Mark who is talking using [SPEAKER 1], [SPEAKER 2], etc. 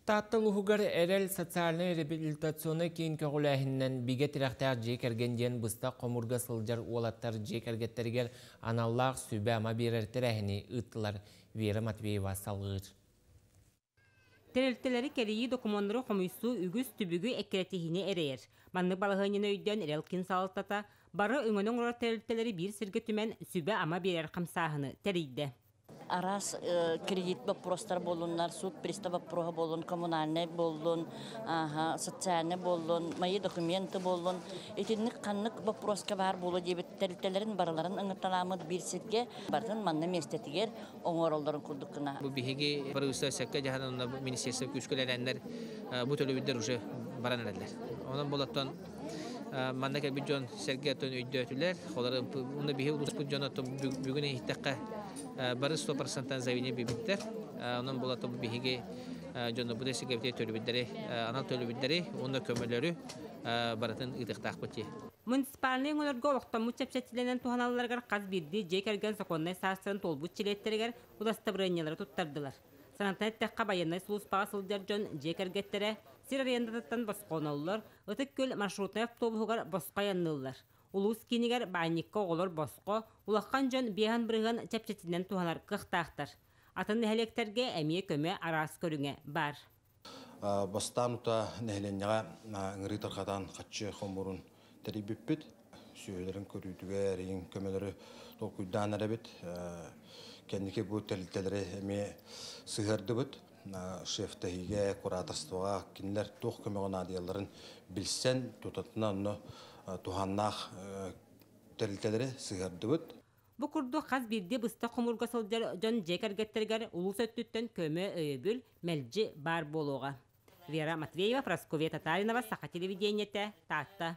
[SPEAKER 1] Таатта улууһугар Эрэл социальнай реабилитационнай киин көҕүлээһининэн бигэ тирэхтээх дьиэ кэргэн диэн быстах хомуурга сылдьар уолаттар дьиэ кэргэттэригэр аналлаах сүбэ-ама биэрэр тэрээһини ыыттылар. Вера Матвеева салгыыр.
[SPEAKER 2] Тэрилтэлэри кэрийии докумуоннары хомуйсуу үгүс түбүгү эккирэтиһиини эрэйэр. Маннык балаһыанньаны өйдөөн Эрэл киин салалтата бары өҥөнү оҥорор тэрилтэлэри биир сиргэ түмэн сүбэ-ама биэрэр хамсааһыны тэрийдэ.
[SPEAKER 3] Араас кредит боппуруостар буоллуннар, суд пристав боппуруоһа буоллун, коммунальнай буоллун, социальнай буоллун, мои документы буоллун, итинник ханнык боппуруоска баар буолуо диэбит тэрилтэлэрин барыларын ыҥырталааммыт биир сиргэ барытын манна миэстэтигэр оҥороллорун курдук гына.
[SPEAKER 4] Бу биһиги правительство сөпкө дьаһанан министерство күүскэ үлэлээннэр бу төлөбүрдэр уже баран эрэллэр. Онон болоттон манна кэлбит дьон сэргэ оттон өйдөөтүлэр. Олары уонна биһи улууспут дьоно бүгүн иһиттэххэ бары 100% заявление биэрбиттэр. Онон болото биһиги дьону бу сиргэ төлөбүрдэри анал төлөбүрдэри уонна көмөлөрү барытын ыытыахтаахпыт дии.
[SPEAKER 2] Муниципальнай өҥөлөргө олохтоммут чэпчэтиилэнэн туһаналларыгар хас биирдии дьиэ кэргэн сокуоннай саастарын туолбут чилиэттэригэр удастабырыанньалары туттардылар. Санатан эттэххэ, байыаннай сулууспаҕа сылдьар дьон дьиэ кэргэттэрэ сир арендатыттан босхолоноллор, Ытык Күөл маршрутнай автобуһугар босхо айанныыллар. Улуус киинигэр баанньыкка оҕолор босхо, улахан дьон 5% чэпчэтиинэн туһанар кыахтаахтар. Атын нэһилиэктэргэ эмиэ көмө араас көрүҥэ баар.
[SPEAKER 5] Бастаан ута нэһилиэнньэҕэ ыҥырыы тарҕатан хаччы хомуурун тэрийбиппит. Сүөһүлэрин көрүүтүгэр эйин көмөлөрү толкуйдаан эрэбит. Кэнники бу тэрилтэлэри эмиэ сыһыардыбыт. Шефтэһиигэ, кураторствоҕа кинилэр туох көмөҕө наадыйалларын билсэн, тутатына онно туһааннаах тэрилтэлэри сыһыардыбыт.
[SPEAKER 2] Бу курдук хас биирдии быстах хомуурга сылдьар дьон дьиэ кэргэттэригэр улуус өттүттэн көмө, өйөбүл мэлдьи баар буолуоҕа. Вера Матвеева, Прасковья Татаринова, Саха телевидениетэ, Таатта.